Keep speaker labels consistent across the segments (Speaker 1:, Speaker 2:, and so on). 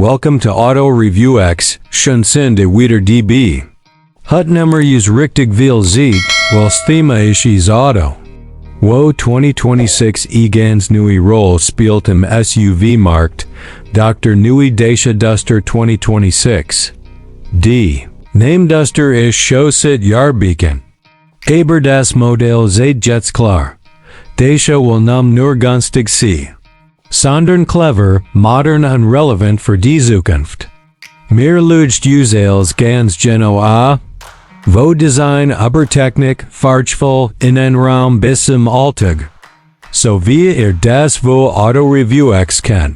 Speaker 1: Welcome to Auto ReviewX, schon sind wieder DB. Hutnummer is richtig viel Zeit, was Thema ist Auto. Wo 2026 ganz neue Rolle spielt im SUV-Markt, Dr. Neue Dacia Duster 2026. D. Name Duster ist schon seit Jahrbecken. Aber das Modell seit jetzt klar. Dacia will nam nur günstig sein. Sondern clever, modern und relevant für die Zukunft. Mehr luege Usales ganz genau a. Wo Design aber Technik, Fahrgefühl, Innenraum bis im Alltag. So wie das wo AutoReviewX kennt.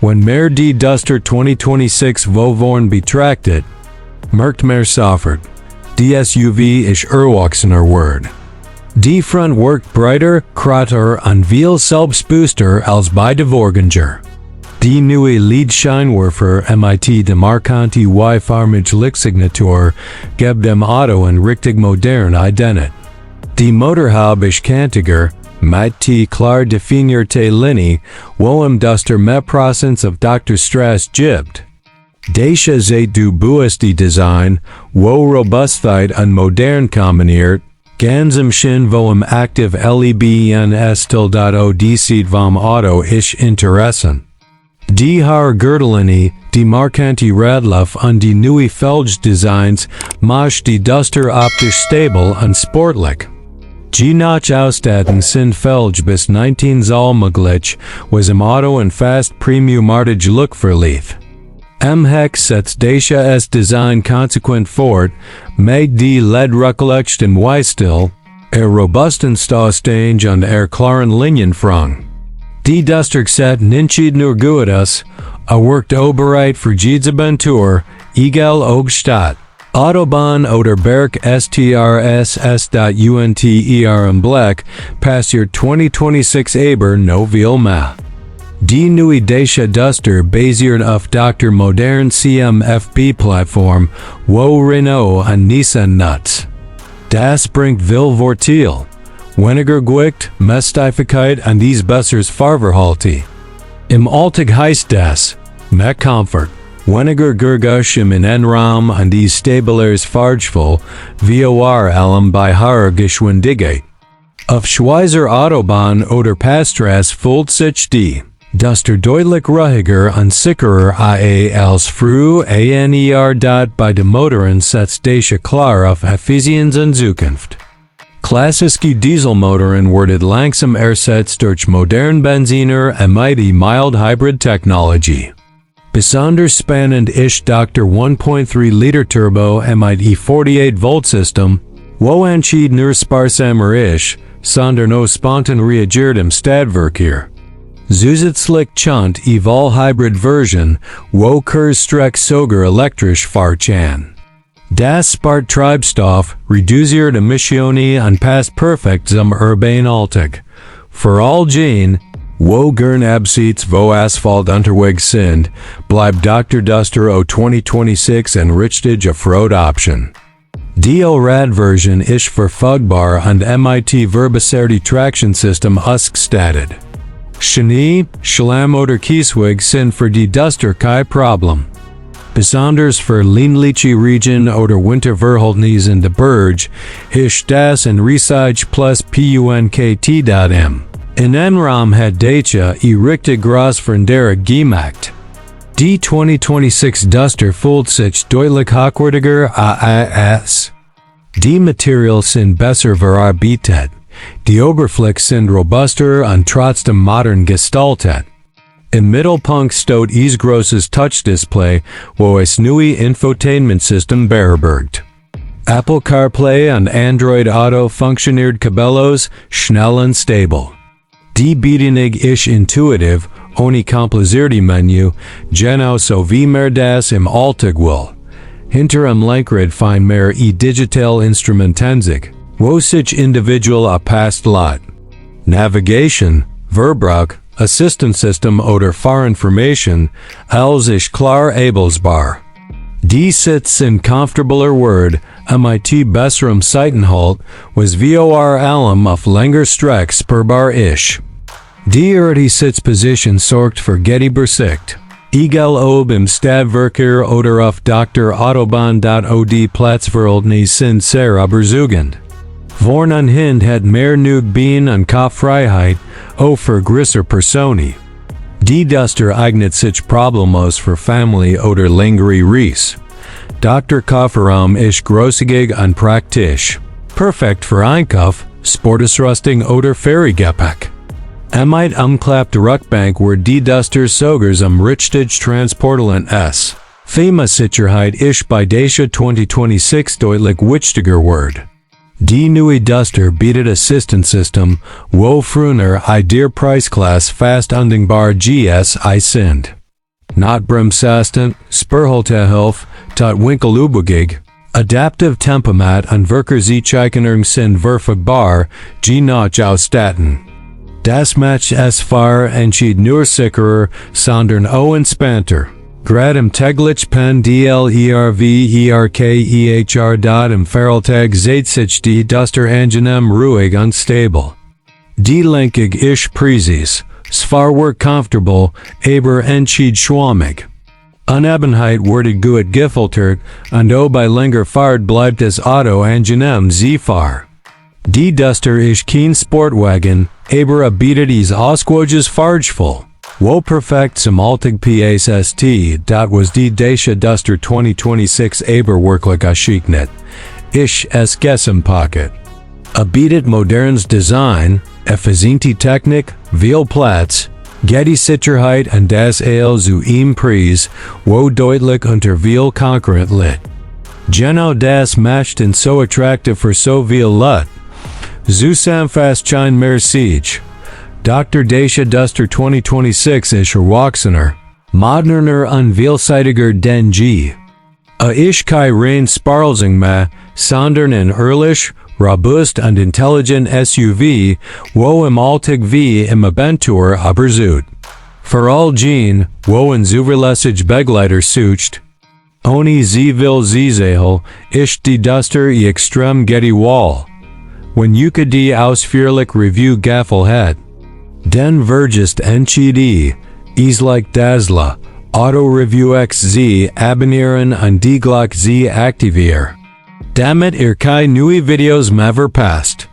Speaker 1: Wenn mehr die Duster 2026 vorn betrachtet, merkt mehr sofort. Die SUV ist erwachsener Word. Die Front wirkt breiter, kratter und viel selbstbewusster als bei der Vorgänger. Die neue LED-Scheinwerfer mit dem markanten Y-Farmage-Lichtsignatur gibt dem Auto ein richtig modern Identität. Die Motorhaube ist kantiger, mit die klar definierte Linie, wo im Duster mehr Prozent of Dr. Strass gibt. Dacia seit du die Design, wo Robustheit und modern kombiniert, ganz im Sinn wo im Active LEBNS-OD sieht vom Auto isch Interessen. Die Haar Gürtellinie, die markante Radlauf und die neue Felge-Designs macht die Duster optisch stabil und sportlich. Die nach Ausstatten sind Felge bis 19 Zoll möglich, was im Auto ein fast premiumartig Look verlief. Hex setzt Dacia's Design konsequent fort, mit die LED-Recollection Y-Stil, robusten Staustange und klaren Linienfront. Die Duster set nicht nur gut aus, wirkt obereit für jede Abentur, egal ob Stadt, Autobahn oder Berg STRSS.UNTER im Black, passiert 2026 aber no viel mehr. Die neue Dacia Duster basiert auf Dr. modern CMFB-Plattform, wo Renault und Nissan nuts. Das bringt viel Vorteil. Weniger Gewicht, Mestigkeit und dies besseres Fahrverhalten. Im Alltag heißt das, mehr Komfort, weniger Geräusch im Innenraum und dies stabileres Fahrgefühl, vor allem bei hoher Geschwindigkeit. Auf Schweizer Autobahn oder Passstraße fühlt sich die Duster deutlich ruhiger und sicherer als früher bei den Motoren setzt Dacia klar auf Effizienz und Zukunft. Klassische Dieselmotoren werden langsam ersetzt durch modern Benziner mit mild Hybrid-Technologie. Besonders spannend ist Dr. 1.3 Liter Turbo mit 48-Volt-System, wo entschied nur sparsamer ist, sondern no spontan reagiert im Stadtverkehr. Zusätzlich chant Hybrid-Version, wo Kurzstreck sogar elektrisch fahren. Das spart Treibstoff, reduziert Emissionen und passt perfekt zum urbanen Alltag. Für all jene, wo gern abseits wo Asphalt unterwegs sind, bleibt Dr. Duster 2026 ein richtige Freude-Option. Die Allrad-Version ist verfügbar und mit verbesserte Traction System ausgestattet. Schnee, Schlamm oder Kiesweg sind für die Duster kein Problem. Besonders für ländliche Regionen oder Winterverhältnisse in der Berge ist das ein riesig plus Punkt.m. Innenraum hat Dacia richtig groß Veränderung gemacht. Die 2026 Duster fühlt sich deutlich hochwertiger als. Die Materialien sind besser verarbeitet. Die Oberflächen sind robuster und trotzdem modern gestaltet. Im Mittelpunkt steht ein großes Touchdisplay, wo es neue Infotainment-System beherbergt. Apple CarPlay und Android Auto funktioniert kabellos, schnell und stabil. Die Bedienung ist intuitiv, ohne komplizierte Menü, genauso wie mehr das im Alltag will. Hinter dem Lenkrad fein mehr digital Instrumentenzig, wo sich individual abpasst lot. Navigation, Verbruch, Assistant System oder Fahrinformation, als ist klar abelsbar. Die Sitz sind comfortabler Word, mit besserem Seitenhalt, was vor allem auf länger Strecke spürbar ist. Die Sitzposition sorgt für Getty Sicht. Egal ob im Stadtverkehr oder auf Dr. Autobahn.od Platzverhältnis sind sehr überzeugend. Vorn und hin het mehr nug bien und Kopffreiheit, o für größere Personi. Die Duster eignet sich problemlos für Family oder längere Reise. Dr. Kofferraum isch großzügig und praktisch. Perfekt für Einkauf, Sportausrüstung oder Feriegepäck. Mit umklappte Rückbank were die Duster sogers richtig transportelen s. Thema Sicherheit isch bei Dacia 2026 deutlich wichtiger word. Die neue Duster bietet Assistenzsystem, wo früher I der Preisklasse fast undenkbar GSI sind. Notbremsassistent, Spurhaltehilfe, tot Winkelübergig, Adaptive Tempomat und Verkehrsicherung sind verfügbar, je nach Ausstattung. Das macht es fahr entschied nur sicherer, sondern auch entspannter. Grad im täglich Pen DLERVERKEHR. Im Fahralltag zählt sich die Duster angenehm ruhig und stabil. Die lenkig isch präzis, Fahrwerk comfortable, aber entschied schwammig. Unebenheit wurde gut gefiltert und auch bei länger Fahrt bleibt das Auto angenehm fahr. Die Duster isch kein Sportwagen, aber bietet is ausgewogenes Fahrgefühl. Wo perfekt zum Alltag PSST, was die Dacia Duster 2026 aber wirklich geschickt. Ich es gesem Pocket. Bietet modernes Design, effiziente Technik, viel Platz, Getty Sicherheit und das Ale zu ihm Preis, wo deutlich unter viel Konkurrent lit. Genau das macht ihn so attraktiv für so viel Leute. Zusammenfassend kein mehr Siege. Dr. Dacia Duster 2026 ist erwachsener, moderner und vielseitiger denn je. Isch kai rein Sparlsing mehr, sondern ein ehrlich, robust und intelligent SUV, wo im Alltag wie im Abenteuer überzeugt. Für all jene, wo ein zuverlässig Begleiter sucht. Ohne sie will sie sehel, ist die Duster extrem Getty Wall. Wenn Yuka die ausführlich Review gaffel hat. Den vergest entschied like Dacia, AutoReviewX z abonnieren und die Glock z aktivieren. Damit kai neue Videos mehr verpasst.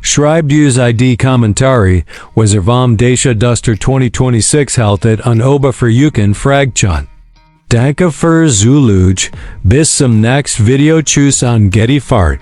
Speaker 1: Schreibt uns die Kommentare, was vom Dacia Duster 2026 haltet und ob für Yuken Fragchan. Danke für Zuluge, bis zum nächsten Video, tschüss und Getty Fahrt.